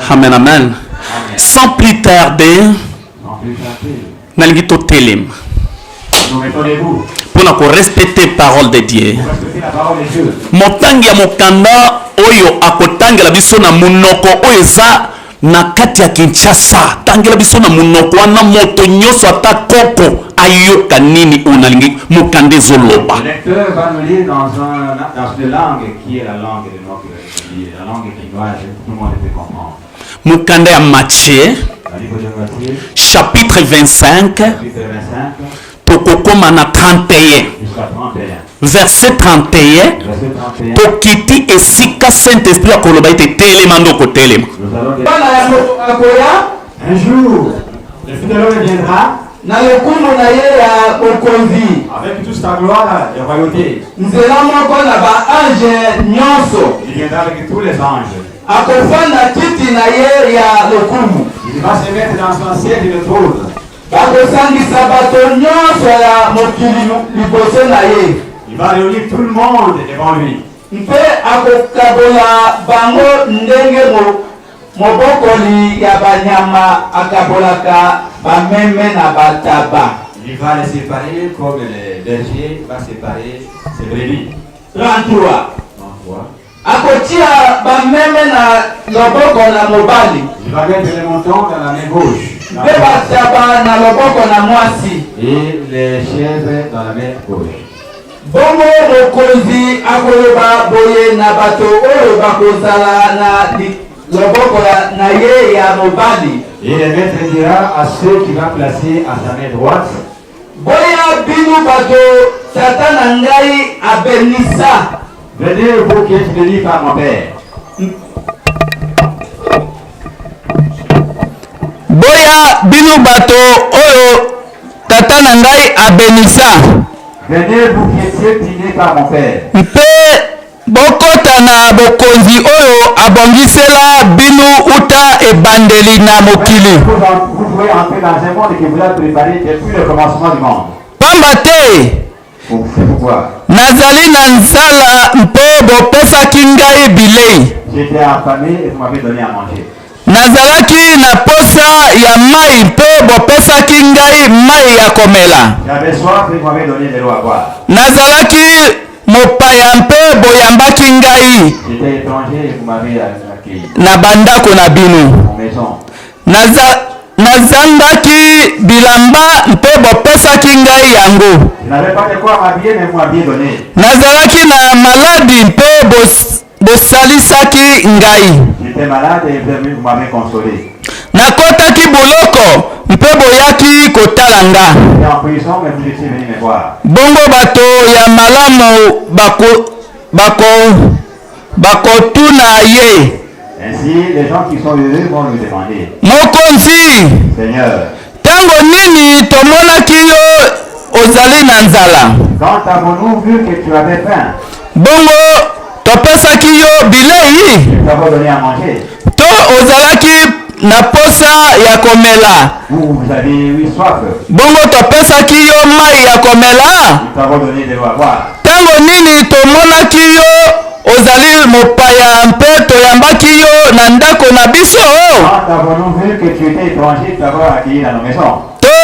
Amen, amen. Sans plus tarder, Sans plus tarder, nalingi totelema nous mettons debout mpo na korespecte parole de Dieu. pour respecter la parole de Dieu. Motangi ya mokanda oyo akotangela biso na monoko oyo eza na kati ya Kinshasa, tangela biso na monoko wana, moto nyonso ata koko ayoka nini oyo nalingi mokanda ezoloba. Le lecteur va nous lire dans une langue qui est la langue de notre pays, la langue kinoise, tout le monde peut comprendre. Mokanda ya Matthieu, Le livre de Matthieu, chapitre 25, chapitre 25, tokokoma na 31, jusqu'à 31. Verset 31, Verset 31. tokiti esika Saint-Esprit akoloba ete telema nde okotelema. Nous allons dire, Bana ya moto akoya Un jour, le Fils de l'homme viendra na lokumu na ye ya bokonzi avec toute sa gloire et royauté. nzela moko na baange nyonso. Il viendra avec tous les anges. Akofanda kiti na ye ya lokumu. Il va se mettre dans son siège de trône. Bakosangisa bato nyonso ya mokili liboso na ye. Il va réunir tout le monde devant lui. Mpe akokabola bango ndenge mobokoli ya banyama akabolaka bameme na bataba. Il va les séparer comme le berger va séparer ses brebis. 33. 33. Akotia bameme na loboko na mobali. Il va mettre les moutons dans la main gauche. Mpe bataba na loboko na mwasi. Et les chèvres dans la main gauche. Bongo mokonzi akoloba boye na bato oyo bakozala na loboko na ye ya mobali. Et le maître dira à ceux qui va placer à sa main droite: Boya bino bato tata na ngai abenisa. Venez, vous qui êtes bénis par mon Père. Boya bino bato oyo tata na ngai abenisa. Venez, vous qui êtes bénis par mon Père. Mpe bokota na bokonzi oyo abongisela bino uta ebandeli na mokili. Vous pouvez entrer dans un monde qui vous a préparé depuis le commencement du monde. Pamba te C'est pourquoi nazali na nzala mpe bopesaki ngai bilei. J'étais affamé et vous m'avez donné à manger. Nazalaki na posa ya mai mpe bopesaki ngai mai ya komela. J'avais soif et vous m'avez donné de l'eau à boire. Nazalaki mopaya mpe boyambaki ngai J'étais étranger et vous m'avez accueilli. na bandako na bino. Mon maison. Nazangaki bilamba mpe bopesaki ngai yango. Je n'avais pas de quoi m'habiller, mais vous m'aviez donné. Nazalaki na maladi mpe bosalisaki ngai. J'étais malade et vous m'avez consolé. Nakotaki boloko mpe boyaki kotala nga. J'étais en prison, mais vous étiez venu me voir. Bongo bato ya malamu bakotuna ye. Ainsi, les gens qui sont heureux vont lui demander: Mokonzi, Seigneur, ntango nini tomonaki yo ozali na nzala? Quand avons-nous vu que tu avais faim? Bongo topesaki yo bilei? Nous t'avons donné à manger. To ozalaki na posa ya komela? Ou vous avez eu soif? Bongo topesaki yo mai ya komela? Nous t'avons donné de l'eau à boire. Ntango nini tomonaki yo ozali mopaya mpe toyambaki yo na ndako na biso? Quand avons-nous vu que tu étais étranger, nous t'avons accueilli dans nos maisons. To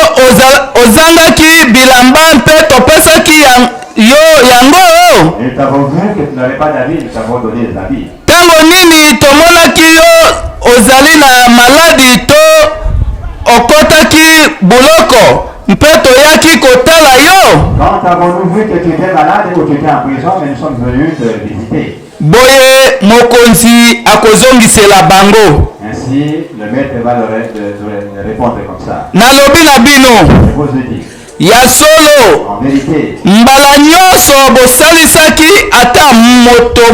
ozangaki bilamba mpe topesaki yo yango? Et nous t'avons vu que tu n'avais pas d'habits, nous t'avons donné des habits. Ntango nini tomonaki yo ozali na maladi to okotaki boloko mpe toyaki kotala yo? Quand avons-nous vu que tu étais malade ou tu étais en prison, mais nous sommes venus te visiter. Boye mokonzi akozongisela bango. Ainsi, le maître va leur répondre comme ça. Nalobi na bino, Je vous le dis, ya solo, en vérité, mbala nyonso bosalisaki ata moto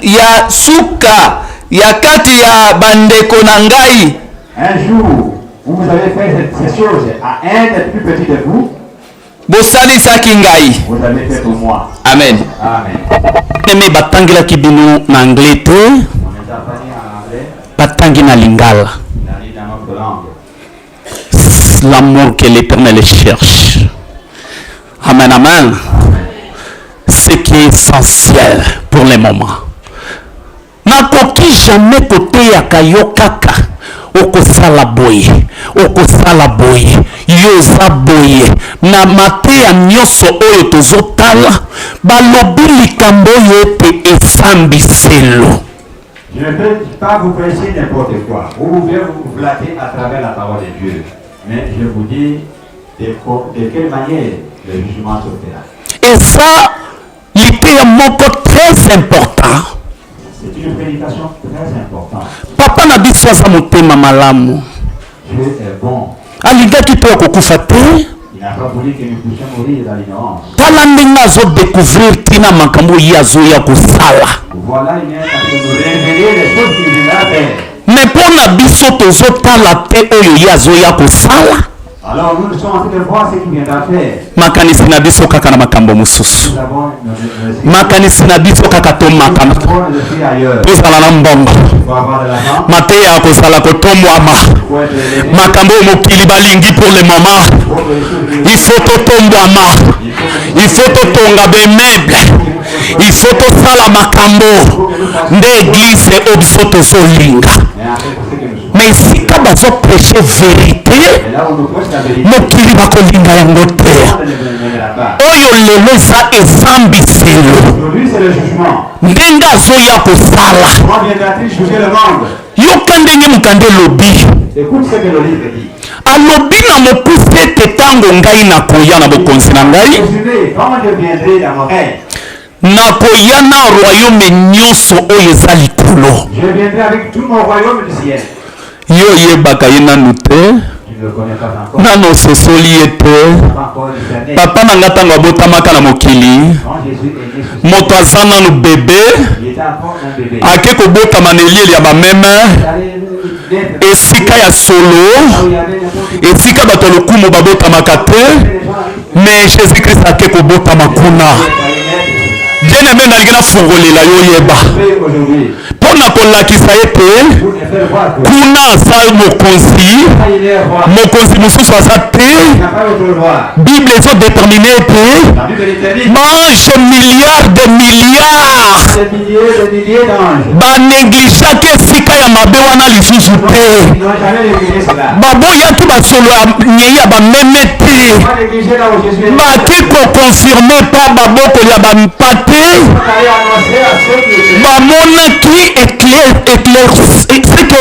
ya suka ya kati ya bandeko na ngai, un jour où vous avez fait ces choses à un des plus petits de vous, bosalisaki ngai. Vous avez fait pour moi. Amen. Amen. Eme batangelaki bino na anglais te, On les a pas dit en anglais, batangi na lingala. on a dit dans notre langue. L'amour que l'Éternel cherche. Amen, amen. Ce qui est essentiel pour le moment. Nakoki jamais koteyaka yo kaka. Okosala boye, okosala boye, yo oza boye. Na mateya nyonso oyo tozotala, balobi likambo oyo ete esambiselo. Je ne peux pas vous prêcher n'importe quoi. Vous pouvez vous flatter à travers la parole de Dieu. Mais je vous dis de quelle manière le jugement se fera. Eza liteya moko très important. C'est une prédication très importante. Papa na biso aza motema malamu. Dieu est bon. Alingaki mpe ya kokufa te. Il n'a pas voulu que nous puissions mourir dans l'ignorance. Tala ndenge azodécouvrir ntina makambo ye azoya kosala. Voilà, il est en train de nous révéler les choses qu'il viendra faire. Mais mpo na biso tozotala te oyo ye azoya kosala. Alors nous, nous sommes en train de voir ce qu'il viendra faire. Makanisi na biso kaka na makambo mosusu. Nous avons nos esprits. Makanisi na biso kaka tomaka. Nous avons nos esprits ailleurs. Tozala na mbongo. Il faut avoir de l'argent. Mateya ya kozala kotombwama. Il faut être élevé. Makambo oyo mokili balingi pour le moment. Il faut que les choses Il faut totombwama. Il faut totonga baimmeuble. Il faut tosala makambo nde église oyo biso tozolinga. Mais après, c'est ce que nous sommes. Mais esika bazoprêche vérité, Et là où nous prêchons la vérité, mokili bakolinga yango te. on ne le verra pas. Oyo lelo eza esambiselo. Aujourd'hui, c'est le jugement. Ndenge azoya kosala. Comment viendra-t-il juger le monde? Yoka ndenge mokanda elobi. Écoute ce que le livre dit. Alobi na mokuse ete ntango ngai nakoya na bokonzi na ngai, Résumé, quand je viendrai dans mon règne, nakoya na royaume nyonso oyo eza likolo. Je viendrai avec tout mon royaume du ciel. Yo oyebaka ye nanu te. Tu ne le connais pas encore. Nano ososoli ye te. Tu n'as pas encore discerné. Papa na nga ntango abotamaka na mokili, Quand Jésus est né sur moto aza nanu bébé, il était encore un bébé. Ake kobotama na elieli ya bameme, Il allait naître esika ya solo, là où il y avait n'importe quoi. Esika bato ya lokumu babotamaka te. Les gens arrivent. Mais Jésus Christ ake kobotama kuna. Il allait naître. Bien aimé, nalingi nafungolela yo oyeba Fait aujourd'hui, mpo na kolakisa ete pour ne faire voir que kuna aza mokonzi. quand il est roi, Mokonzi mosusu aza te. Il n'y a pas d'autre roi. Bible ezodétermine ete La Bible détermine baange milliard de milliards des milliers, des milliers d'anges. Banégligeaki esika ya mabe wana lisusu te. Ils n'ont jamais négligé cela. Baboyaki basolo ya nyei ya bameme te. Ils n'ont négligé là où Jésus est. Bake koconfirmer pa babokoli ya bampate. Ils sont allés annoncer à ceux qui étaient. Bamonaki éclair ce que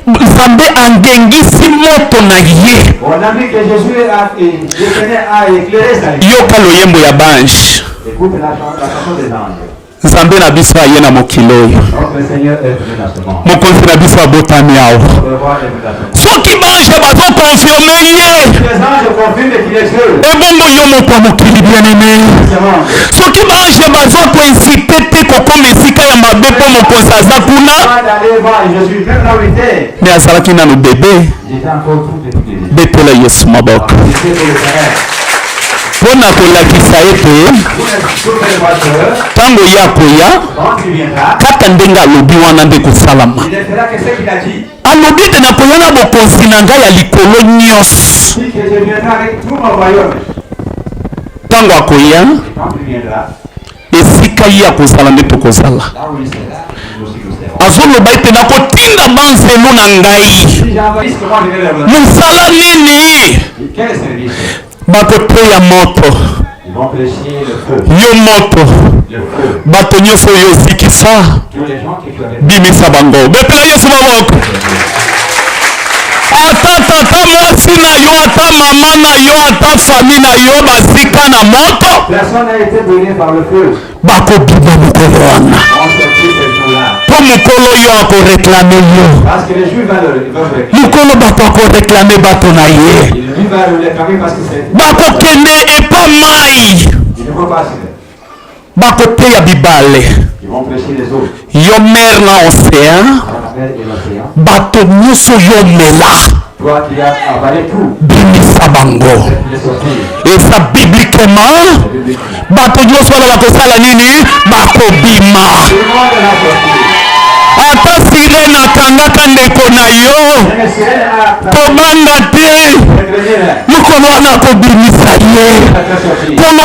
Nzambe angengisi moto na ye. On a vu que Jésus a, et l'Éternel a éclairé sa vie. Yoka loyembo ya baange. Écoute la chanson des anges. Nzambe na biso aye na mokili oyo. Notre Seigneur est venu dans ce monde. Mokonzi na biso abotami awa. Notre roi est venu dans ce monde. Soki baange bazoconfirmer ye, Les anges confirment qu'il est Dieu. Ebongo yo moto ya mokili, bien-aimé, Ce monde. Soki baange bazokoinciter te kokoma esika ya mabe mpo mokonzi aza kuna. Avant d'aller voir Jésus, même là où il était, Mais azalaki nano bébé. Il était encore tout petit bébé. Betela Yesu maboko. C'était pour le Seigneur. Mpo na kolakisa ete Pour faire voir que ntango ye akoya, quand il viendra, kaka ndenge alobi wana nde kosalama. Il ne fera que ce qu'il a dit. Alobi ete nakoya na bokonzi na ngai ya likolo nyonso. Il dit que je viendrai avec tout mon royaume. Ntango akoya, Et quand il viendra, esika ye akozala nde tokozala. Là où il sera, nous aussi nous serons. Azoloba ete nakotinda banzelu na ngai. Si j'envoie, comment je vais leur donner? Mosala nini? Quel service? Bakoteya moto. Ils vont prêcher le feu. Yo moto. Le feu. Bato nyonso oyo ozikisa, Tous les gens qui tu avais bimisa bango. Betela Yesu maboko. Ata tata mwasi na yo, ata mama na yo, ata famille na yo bazika na moto, Personne n'a été brûlé par le feu. Bakobima mokolo wana. On sortit ces jours-là. Mpo mokolo yo akoréclamer yo. Parce que les Juifs vont le réclamer. Mokolo bato akoréclamer bato na ye, Et lui va le réclamer parce que c'est. Bakokende epa mai. Il ne faut pas se. Bakoteya bibale. Ils vont prêcher les eaux. Yo mer na océan, La mer et l'océan. Bato nyonso yo mela, Toi qui as avalé tout, bimisa bango. Les sortir. Eza bibliquement. C'est biblique. Bato nyonso wana bakosala nini? Bakobima. Tout le monde va sortir. Ata sirène akangaka ndeko na yo, Mais sirène a kobanga te. Mokolo wana akobimisa ye. Nkolo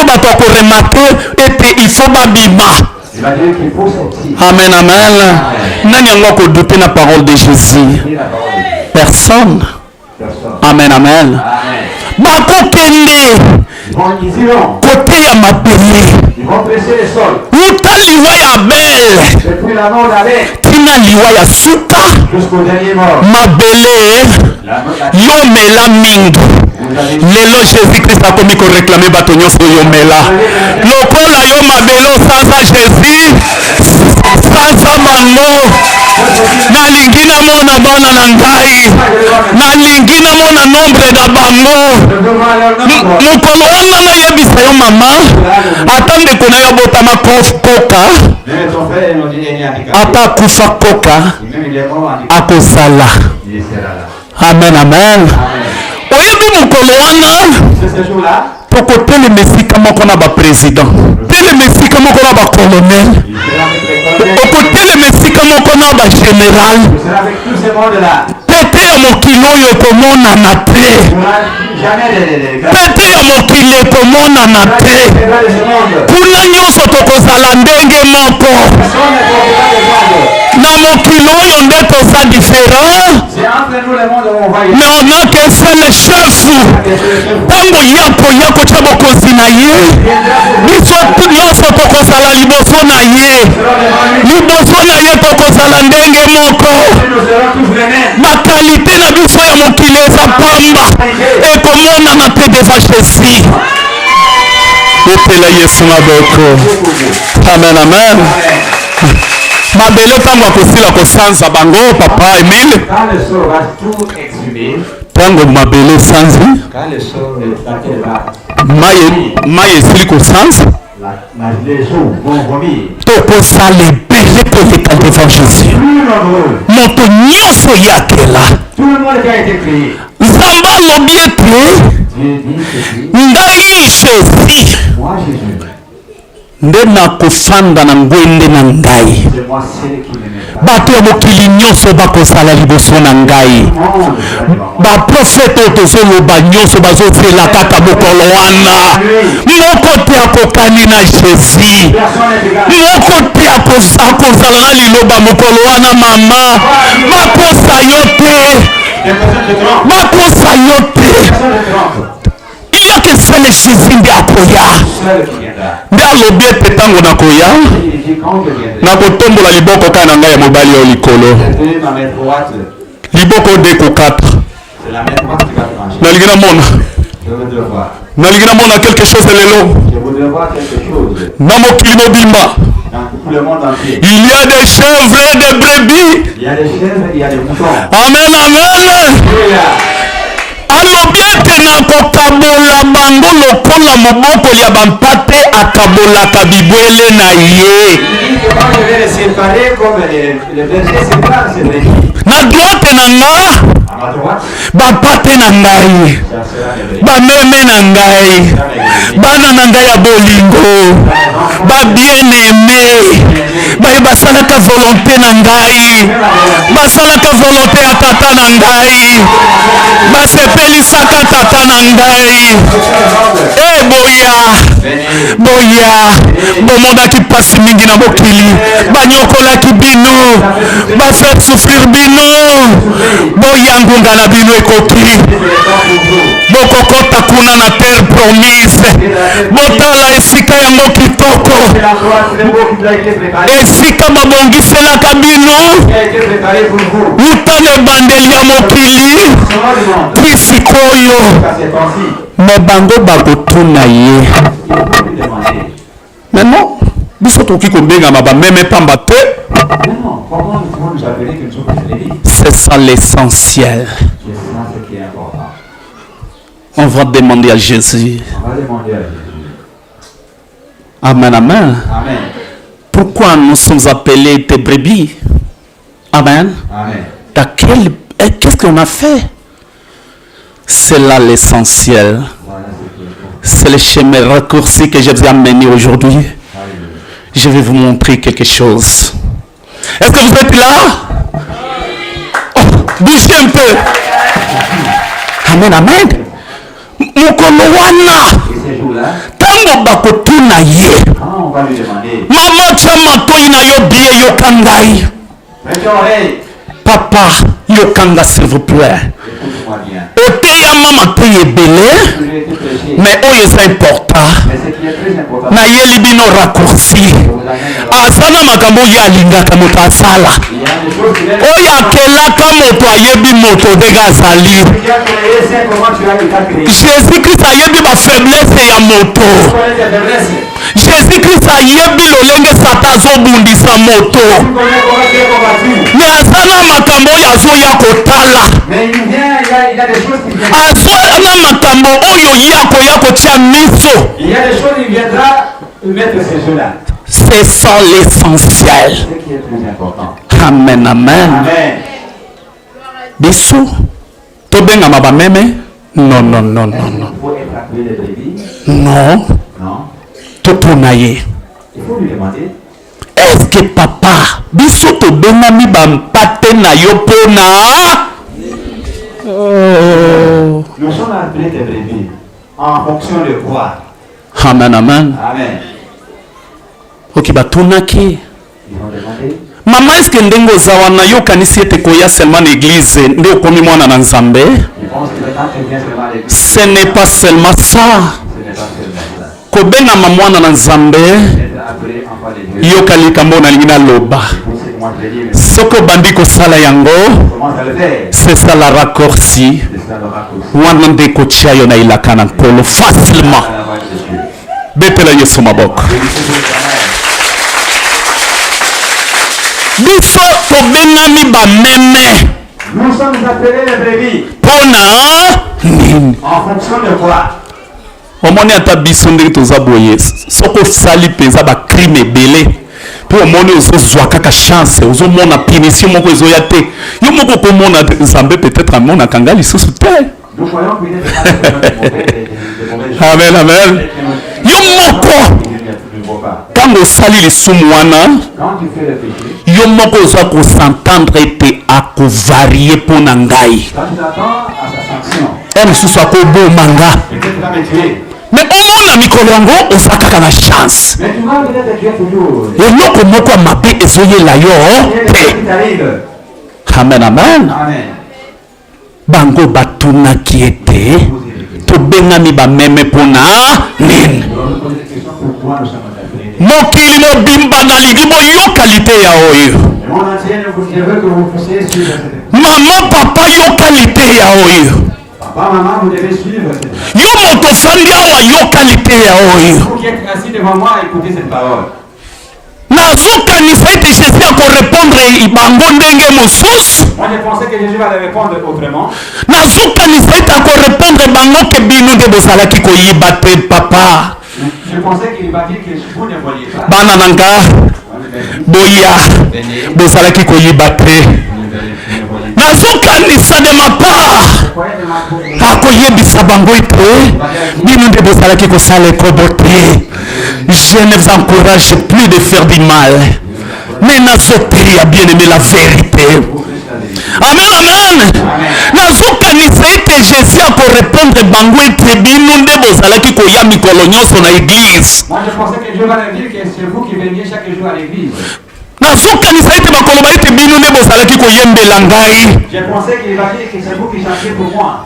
bato akoremarquer ete il faut babima. Il va dire qu'il faut sortir. Amen, amen. Nani yango akodouter na parole de Jésus? Dis la parole de Dieu. Personne. Personne. Amen, amen. Amen. Bakokende Ils iront. kote ya mabele. Ils vont presser le sol. Uta liwa ya Abel Depuis la mort d'Abel tina liwa ya suka, jusqu'au dernier mort. Mabele La, yo mela mingi. vous avez Lelo Jésus Christ akomi koréclamer bato nyonso oyo mela. Lokola yo mabele osanza Jésus, sanza bango. Nalingi namona bana na ngai, nalingi namona nombre na bango. Je veux voir leur nombre. Mokolo wana nayebisa yo mama, ata ndeko na yo abotama koka, Même ton frère est né handicapé. ata akufa koka, Et même il est mort handicapé. Akozala. Il sera là. Amen, amen. Amen. Oyebi mokolo wana, C'est ce jour-là, tokotelema esika moko na baprésident, telema esika moko na bacolonel, il sera avec les colonels. Okotelema esika moko na bagénéral. Il sera avec tout ce monde-là. Pete ya mokili oyo ekomonana te. Il n'y aura jamais les grands Pete ya mokili ekomonana te. les grands de ce monde. Kuna nyonso tokozala ndenge moko. Personne ne portera les voiles. Na mokili oyo nde toza différent, C'est entre nous le monde où on va y mais on a qu'un seul chef. Ntango ye akoya kotya bokonzi na ye, biso nyonso tokozala liboso na ye. Liboso na ye tokozala ndenge moko. Nous serons tous les mêmes. Baqualité na biso ya mokili eza pamba, ekomonana te devant Jésus. Betela Yesu maboko. Amen, amen. Mabele ntango akosila kosanza bango, papa Emile, Quand le sol va tout exhumer, ntango mabele esanzi, quand le sol, la terre va, mai mai esili kosanza, les eaux vont vomir. Tokozala ebele koleka devant Jésus. Plus nombreux, Moto nyonso yakela, tout le monde qui a été créé. Nzambe alobi ete Dieu dit ceci, ngai Jésus moi Jésus, nde nakofanda na ngwende na ngai. C'est moi seul qui ne m'aime pas. Bato ya mokili nyonso bakozala liboso na ngai. Tout le monde sera devant moi. Baprofete oyo tozoloba nyonso bazozela kaka mokolo wana. Moko te akokani na Jésus. Personne n'est égal. Moko te akozala na liloba mokolo wana. Mama, bakosa yo te. Les personnes te trompent. Bakosa yo te. Personne ne trompe. Il y a que seul Jésus nde akoya. Seul qui viendra. Nde alobi ete ntango nakoya, Il dit quand je viendrai, nakotombola liboko kaka na ngai ya mobali oyo likolo. je vais ma main droite. Liboko nde ekokata. C'est la main droite qui va trancher. Nalingi namona, Je voudrais voir. Nalingi namona quelque chose lelo Je voudrais voir quelque chose na mokili mobimba. Dans tout le monde entier. Il y a des chèvres et des brebis. Il y a des chèvres, il y a des moutons. Amen, amen. Alléluia. Alobi ete nakokabola bango lokola mobokoli ya bampate akabolaka bibwele na ye. Il dit que moi je vais les séparer comme les bergers séparent ses brebis. Na droite na nga, À ma droite, bampate na ngai, ça sera les brebis. Bameme na ngai, bana na ngai ya bolingo, babien-aimés, baye basalaka volonté na ngai, basalaka volonté ya tata na ngai, basepelisaka tata na ngai. E boya, Venez. Boya. Bomonaki mpasi mingi na mokili, banyokolaki bino, bafaire souffrir bino. Boya, ngonga na bino ekoki. C'est le temps pour vous. Bokokota kuna na terre promise. Botala esika yango kitoko, C'est l'endroit très beau qui vous a été préparé. Esika babongiselaka bino Qui a été préparé pour vous. uta na ebandeli ya mokili Selon le monde. ti sikoyo. À ces temps-ci, Mais bango bakotuna ye. Il faut lui demander. Maintenant biso tokoki kobengama bameme pamba te. Mais non, comment nous pouvons nous appeler que nous sommes des brebis? C'est ça l'essentiel. C'est ça ce qui est important. On va demander à Jésus. On va demander à Jésus. Amen, amen. Amen. Pourquoi nous sommes appelés des brebis? Amen. Amen. Dans quel, eh, qu'est-ce qu'on a fait? C'est là l'essentiel. Voilà ce qui est important. C'est le chemin raccourci que je vous ai amené aujourd'hui. Alléluia. Je vais vous montrer quelque chose. Est-ce que vous êtes là? Oh, bougez un peu. Amen, amen. Mokolo wana, Et ces jours-là, ntango Ntango bakotuna ye, mama, tya matoi na yo bien, yoka ngai. Papa, yoka nga s'il vous plaît. Oteyama mateyi ebele, mais oyo eza important. Nayeli bino raccourci. Aza na makambo oyo alingaka moto asala. Oyo akelaka moto ayebi moto ndenge azali. Jesus Christ ayebi ba faiblesse ya moto. Jesus Christ ayebi lolenge Satan azobundisa moto. Me aza na makambo oyo azoya kotala. Aza na makambo oyo ye akoya kotia miso. C'est ça l'essentiel. Amen, amen. Biso tobengama bameme? Non, non, non, non, non. Non. Totuna ye. Est-ce que papa, biso tobengami bampate na yo mpona? Oh. Nous sommes appelés des brebis en fonction de quoi? Amen, amen. Amen. Ok, batunaki. Mama, est-ce que ndenge oza wana yo okanisi ete koya seulement na église nde okomi mwana na Nzambe? Ce n'est pas seulement ça. Kobengama mwana na Nzambe, yoka likambo nalingi naloba. Soki obandi kosala yango, c'est ça la raccourci. Wana nde ekotia yo na elaka na Nkolo facilement. Betela Yesu maboko. Biso tobengami bameme. Nous sommes appelés les brebis. Pona nini? En fonction de quoi? Omoni ata biso ndenge toza boye, soki osali mpenza bacrime ebele mpe omoni ozozwa kaka chance, ozomona punition moko ezoya te, yo moko okomona Nzambe peut-être amonaka ngai lisusu te. Amen, amen. Yo moko ntango osali lisumu wana, yo moko oza kosentendre ete akovarie mpo na ngai, e mosusu akoboma nga, me omona mikolo yango oza kaka na chance, eloko moko ya mabe ezoyela yo te. Amen, amen. Bango batunaki ete, Tobengami bameme mpo na nini? Mokili mobimba, nalingi boyoka liteya oyo. Mama, papa, yoka liteya oyo. Yo moto ofandi awa, yoka liteya oyo. Nazokanisa ete Jesus akorepondre bango ndenge mosusu. Nazokanisa ete akorepondre bango ke bino nde bozalaki koyiba te papa. Bana na nga boya, bozalaki koyiba te. Nazokanisa de ma part akoyebisa bango ete bino nde bozalaki kosala ekobo te. Je ne vous encourage plus de faire du mal, mais nazoteya bien aimé la vérité. Amen, amen. Nazokanisa ete Jésus akorepondre bango ete bino nde bozalaki koya mikolo nyonso na église. Moi, je pensais que Dieu va leur dire que c'est vous qui veniez chaque jour à l'église. Nazokanisa ete bakoloba ete bino nde bozalaki koyembela ngai.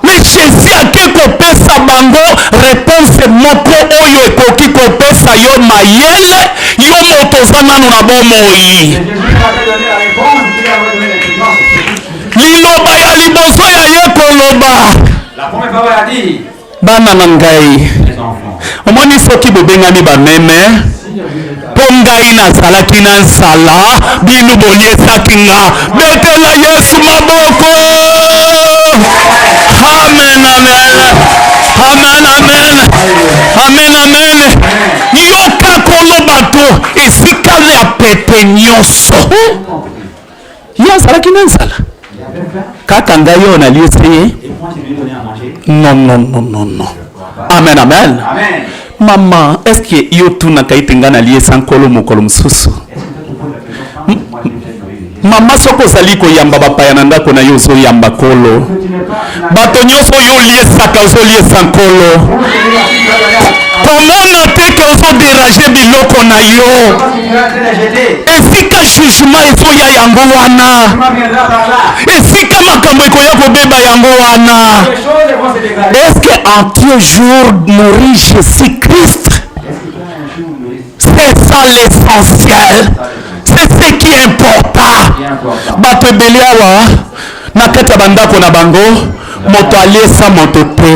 Mais Jesus ake kopesa bango reponse moko oyo ekoki kopesa yo mayele, yo moto oza nanu na bomoi. Liloba ya liboso ya ye koloba, Bana na ngai, omoni soki bobengami bameme, mpo ngai nazalaki na nzala, bino boliesaki nga. Betela Yesu maboko! Amen, amen, amen, amen, amen, amen. Yoka kolo bato esika ya pete nyonso. Ye azalaki na nzala, kaka ngai oyo naliesi ye. Non, non, non, non, non. Amen, amen. Mama, est-ce que yo otunaka ete ngai naliesa Nkolo mokolo mosusu? Mama, soki ozali koyamba bapaya na ndako na yo, ozoyamba Nkolo. Bato nyonso oyo oliesaka, ozoliesa Nkolo. Komona te ke ozoderage biloko na yo. Esika jugement ezoya yango wana, esika makambo ekoya kobeba yango wana. Est-ce que en quel jour mourit Jésus-Christ? C'est ça l'essentiel, c'est ce qui est important. Bato ebele awa na kati ya bandako na bango, moto aliesa moto te,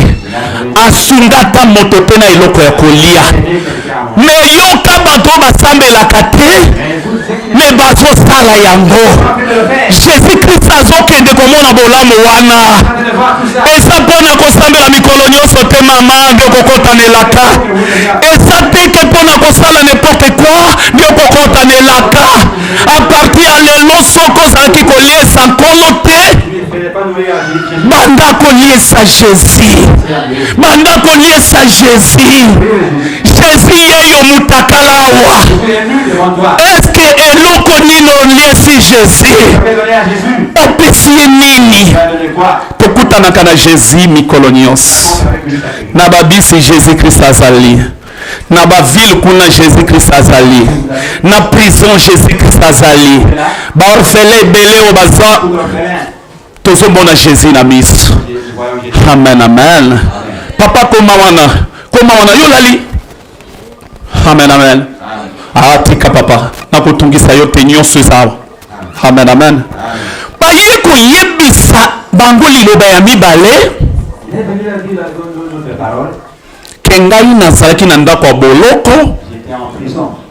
asunga ata moto te na eloko ya kolia. Me yoka, bato oyo basambelaka te, me bazosala yango. Jésus Christ azokende komona bolamu wana. Eza mpona kosambela mikolo nyonso te, mama, nde okokotanelaka. Eza te ke mpona kosala n'importe quoi nde okokotanelaka. À partir ya lelo, soki ozalaki koliesa Nkolo te, banda koliesa Jésus, banda koliesa Jésus. Jésus yeyo mutakala awa. Eske eloko nini oliesi Jésus? Opesi ye nini? Tokutanaka na Jésus mikolo nyonso na babisi. Jésus Christ azali na baville kuna, Jésus Christ azali na prison, Jésus Christ azali baorphelin ebele oyo baza. Tozomona Jésus na miso. Amen, amen. Papa, koma wana, koma wana, yo lali. Amen, amen. Ah, tika papa, nakotungisa yo te, nyonso eza awa. Amen, amen. Baye koyebisa bango liloba ya mibale ke ngai nazalaki na ndako ya boloko,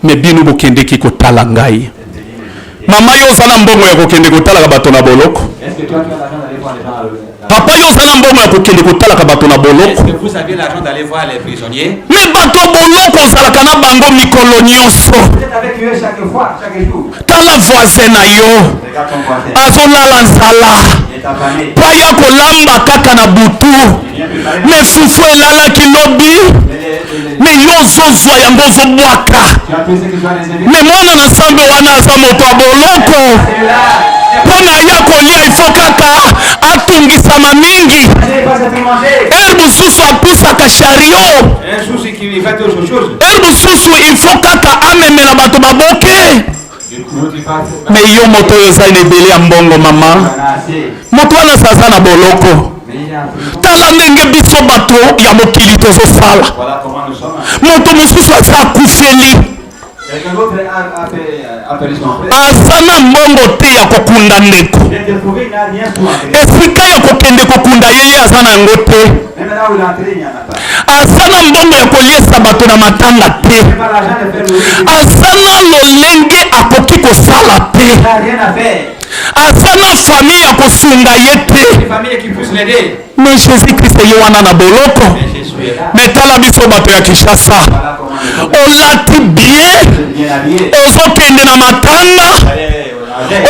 me bino bokendeki kotala ngai. Mama, yo oza na mbongo ya kokende kotalaka bato na boloko? Papa, yo oza na mbongo ya kokende kotalaka bato na boloko? Me bato ya boloko ozalaka na bango mikolo nyonso. Tala voisin na yo, azolala nzala mpo aya kolamba kaka na butu, me fufu elalaki lobi, me yo ozozwa yango, ozobwaka. Me mwana na Nzambe wana aza moto ya boloko, mpo na ya kolia ifo kaka atungisama mingi. Heure mosusu apusaka chariot, heure mosusu ifo kaka amemela bato baboke. Me yo moto oyo oza na ebele ya mbongo, mama, moto wana aza na boloko. Tala ndenge biso bato ya mokili tozosala. Moto mosusu aza akufeli, aza na mbongo te ya kokunda ndeko. Esika ya kokende kokunda ye, ye aza na yango te. Aza na mbongo ya koliesa bato na matanga te, aza na lolenge akoki kosala te, aza na famille ya kosunga ye te. Mais Jésus Christ ye wana na boloko. Me tala biso bato ya Kinshasa, olati bien, ozokende na matanga,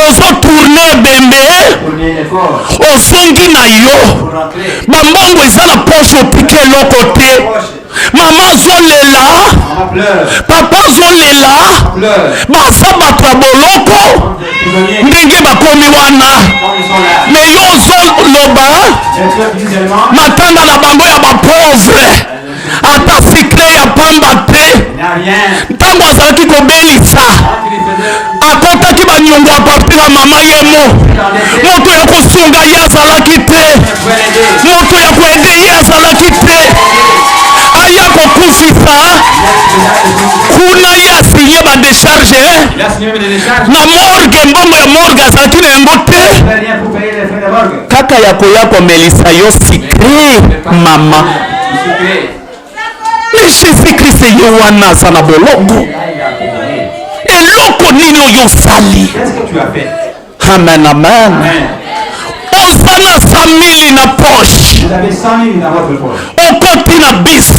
ozotourne ebembe, ozongi na yo, bambongo eza na poche, otiki eloko te. Mama azolela, papa azolela, baza bato ya boloko ndenge bakomi wana. Me yo ozoloba matanga na bango ya bapauvre, ata sucré ya pamba te. Ntango azalaki kobelisa, akotaki banyongo à partir ya mama yemo. Moto ya kosunga ye azalaki te, moto ya koaider ye azalaki te. Aya kokufisa kuna, ye asigné badécharge na morgue. Mbongo ya morgue azalaki na yango te, kaka ya koya komelisa yo sucré, mama. Mais Jésus Christ ye wana aza na boloko. Eloko nini oyo osali? Amen, amen. Oza na 100 000 na poche, okoti na bus.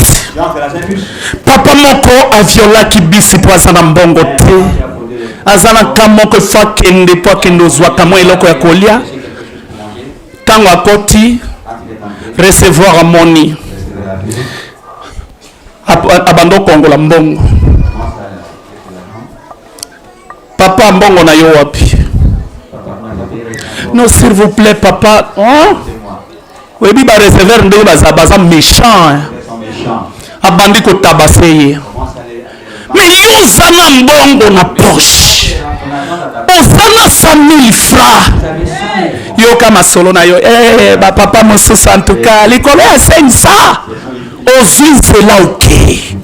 Papa moko aviolaki bisi mpo aza na mbongo te, aza na ka moko efo akende mpo akende ozwaka mwa eloko ya kolia. Ntango akoti, recevoir amoni abanda okongola mbongo. Papa, mbongo na yo wapi? Non, s'il vous plaît, papa, oh? Oyebi bareceveur ndenge baza, baza méchant, hein? Abandi kotabase ye. Mais yo oza na mbongo na poche, oza na 100 000 francs, yoka masolo na yo. Eh, bapapa mosusu, en tout cas likolo ya 500 ozwi nzela oke.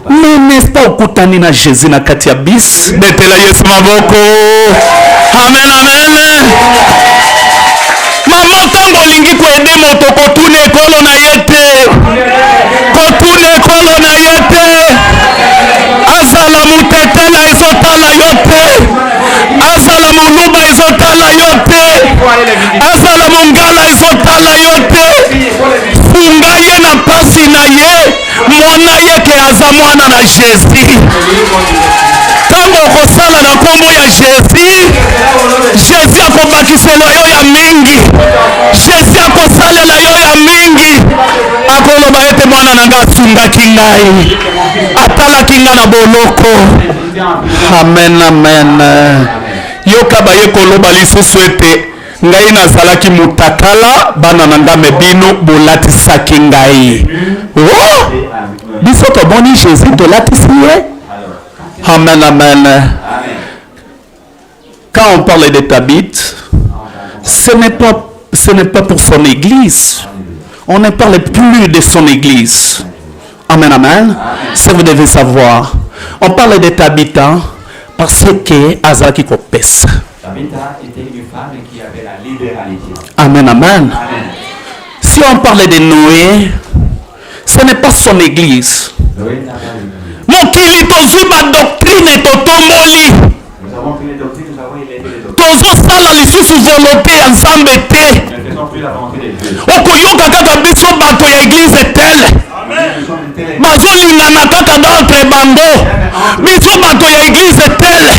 Mais n'est-ce pas okutani na Jésus na kati ya bus? Betela Yesu maboko. Amen, amen. Mama, ntango olingi koaider moto, kotuna ekolo na ye te, kotuna ekolo na ye te. Azala motetela, ezotala yo te. Azala moluba, ezotala yo te. Azala mongala, ezotala yo te. Funga ye na mpasi na ye, mwana ye ke aza mwana na Jésus. Ntango okosala na nkombo ya Jésus, Jésus akobakisela yo ya mingi. Jésus akosalela yo ya mingi. Akoloba ete mwana na ngai asungaki ngai, atalaki ngai na boloko. Amen, amen. Yoka, baye koloba lisusu ete ngai nazalaki motakala, bana na ngai, mais bino bolatisaki ngai. Oh! Biso tomoni Jésus, tolatisi ye. Amen, amen. Quand on parle de Tabitha, ce n'est pas pour son église. On ne parle plus de son église. Amen, amen. Ça, vous devez savoir. On parle de Tabitha parce que azalaki kopesa. Tabitha était une femme qui avait la libéralité. Amen, amen. Amen. Si on parle de Noé, ce n'est pas son église. Noé n'a pas l'église. Mokili tozwi badoctrine, totomboli. Nous avons pris les doctrines, nous avons élevé les doctrines. Tozosala lisusu volonté ya Nzambe te. Nous ne faisons plus la volonté de Dieu. Okoyoka kaka biso bato ya église telle Nous sommes une telle bazolingana kaka entre bango. Biso bato ya église telle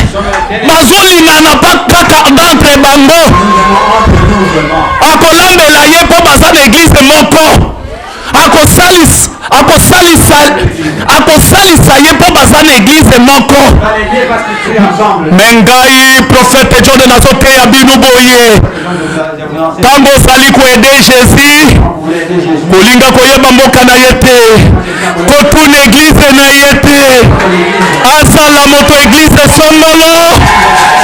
bazolingana pa kaka entre bango. Nous avons entre nous seulement. Akolambela ye mpo baza na église moko. Akosalisa ye mpo baza na église moko. On va l'aider parce qu'ils prient ensemble. Mais ngai, prophète John, nazoteya bino boye: Je vous enseigne. ntango ozali koaider Jésus, Quand vous voulez aider Jésus, kolinga koyeba mboka na ye te, kotuna église na ye te. Azala moto église songolo,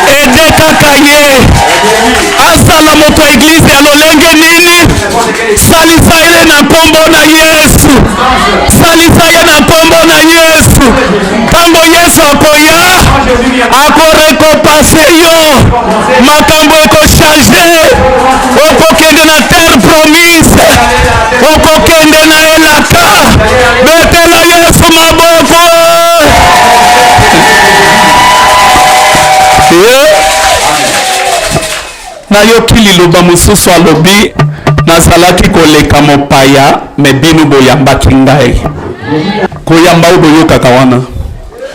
aider kaka ye. Azala moto église ya lolenge nini, salisa ye na nkombo na Yesu, salisa ye na nkombo na Yesu. Ntango Yesu akoya, akorécompenser yo, makambo ekochanger. Okokende na terre promise, okokende na elaka. Betela Yesu maboko. Ye. Nayoki liloba mosusu, alobi: nazalaki koleka mopaya, mais bino boyambaki ngai. Koyamba oyo boyokaka wana,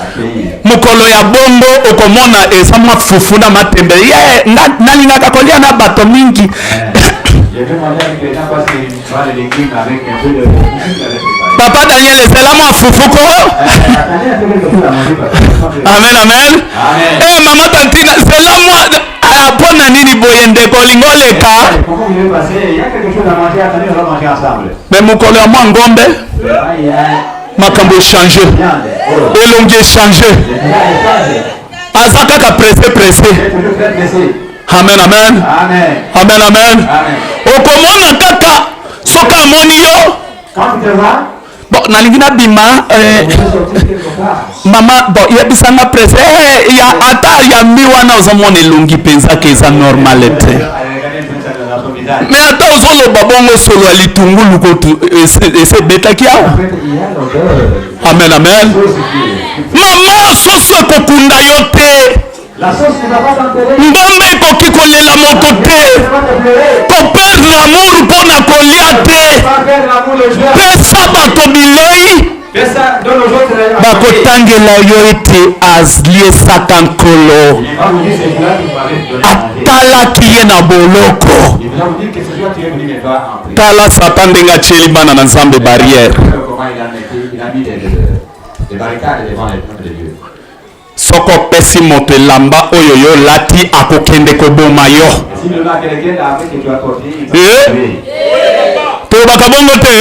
accueillir. Mokolo ya bongo okomona eza mwa fufu na matembe ye. Nalingaka kolia na bato mingi. Je vais manger avec les gens parce qu'ils prennent les légumes avec un peu de fufu qu'il avait préparé. Papa Daniel, ezela mwa fufu ko. Attendez un peu quelque chose à manger parce que Amen, amen. Amen. Eh, mama tantina, zela mwa. Ah, mpo na nini boye, ndeko, olingi oleka? Pourquoi vous devez passer? Il y a quelque chose à manger, attendez, on va manger ensemble. Mais mokolo ya mwa ngombe, Ah, il y a makambo echanger. Viande. Oh. Elongi echanger. Le visage est changé. Aza kaka pressé, pressé. Il est toujours très pressé. Amen, amen. Amen. Amen, amen. Amen. Okomona kaka soki amoni yo, Quand tu te vois, bon, nalingi nabima, eh, on peut sortir quelque part. Mama, bon, yebisanga presse. Eh, ya ata yambi wana, ozomona elongi mpenza ke eza normal te. Regardez un peu ça dans son visage. Mais ata ozoloba bongo, solo ya litungulu kotu ese ebetaki awa. En fait, il y a l'odeur. Amen, amen. Sauce Mama, soso ekokunda yo te. La sauce ne va pas t'enterrer. Ngombe ekoki kolela moto te. Ne va te pleurer. Koperdre amour mpo na kolia te. Va perdre l'amour le jour. Pesa bato bilei. Fais ça, donne aux autres à manger. Bakotangela yo ete aliesaka Nkolo. Il va vous dire, c'est là que vous m'avez donné à manger. Atalaki ye na boloko. Il va vous dire que c'est toi qui es venu me voir en prison. Tala Satan ndenge atieli bana na Nzambe barrière. Comment il a mis des barricades devant les hommes de Dieu. Soki opesi moto elamba oyo yo olati, akokende koboma yo. Et si le à quelqu'un après que tu as porté, il va Eh? te tuer. Tolobaka bongo te.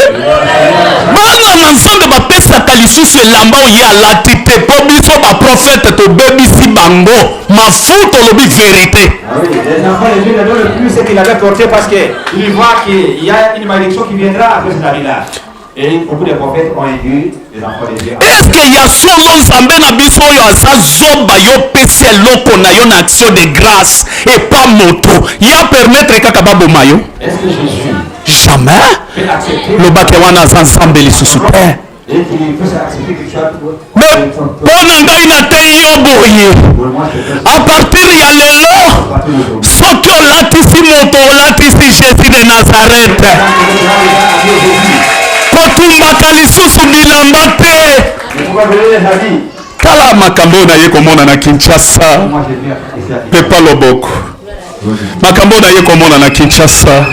Bana na Nzambe bapesa Akolata lisusu elamba oyo ye alati te mpo biso ba prophète tobebisi bango mafuta olobi verite. Ah oui, les enfants de Dieu ne donnent plus ce qu'il avait porté parce qu'ils voient qu'il y a une malédiction qui viendra après cet habit-là. Et beaucoup de prophètes ont induit les enfants de Dieu. Est-ce que ya solo Nzambe na biso oyo aza zoba yo pesi eloko na yo na action de grâce epa moto ya permettre kaka baboma yo? Est-ce que Jésus Jamais. peut accepter Lobake wana aza Nzambe lisusu te. et qu'il puisse accepter qu'il soit Mais mpo na ngai nateyi yo boye Pour moi, c'est à partir ya lelo à partir d'aujourd'hui. soki olatisi moto olatisi Jésus de Nazareth kotumbaka lisusu bilamba te. Mais pourquoi voler les habits? Tala makambo oyo naye komona na Kinshasa. Moi, je viens ici à Kinshasa. Pepa loboko makambo oyo naye komona na Kinshasa,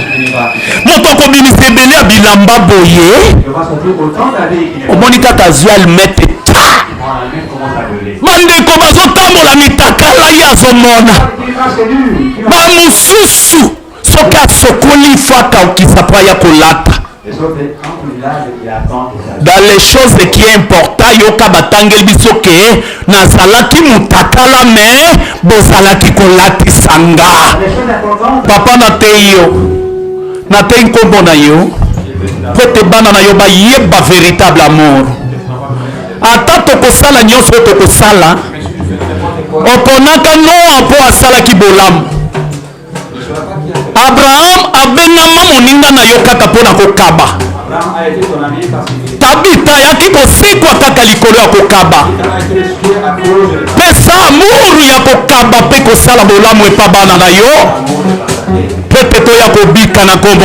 moto akobimisa ebele ya bilamba boye, Je vois sortir autant d'habits qu'il n'est pas. omoni kaka azwi almete ta Quand la main commence à brûler. bandeko bazotambola mitakala, ye azomona Qui marche nu, qui marche- bamosusu soki asokoli fo akaukisa mpo aya kolata. Les autres, quand il lave, il attend que ça. Dans les choses qui est important, yoka batangeli biso ke nazalaki motakala me bozalaki kolatisa nga. Les choses importantes, Papa, nateyi yo, nateyi nkombo na yo po ete bana na yo bayeba véritable amour. Ata tokosala nyonso oyo tokosala, oponaka Noa mpo asalaki bolamu. Abraham abengama moninga na yo kaka mpo na kokaba. Abraham a été ton ami parce qu'il Tabita ayaki kosekwa kaka likolo ya kokaba. a été ressuscité à cause de Pesa amour ya kokaba mpe kosala bolamu epa bana na yo l'amour de partager. po ete toya kobika na nkombo.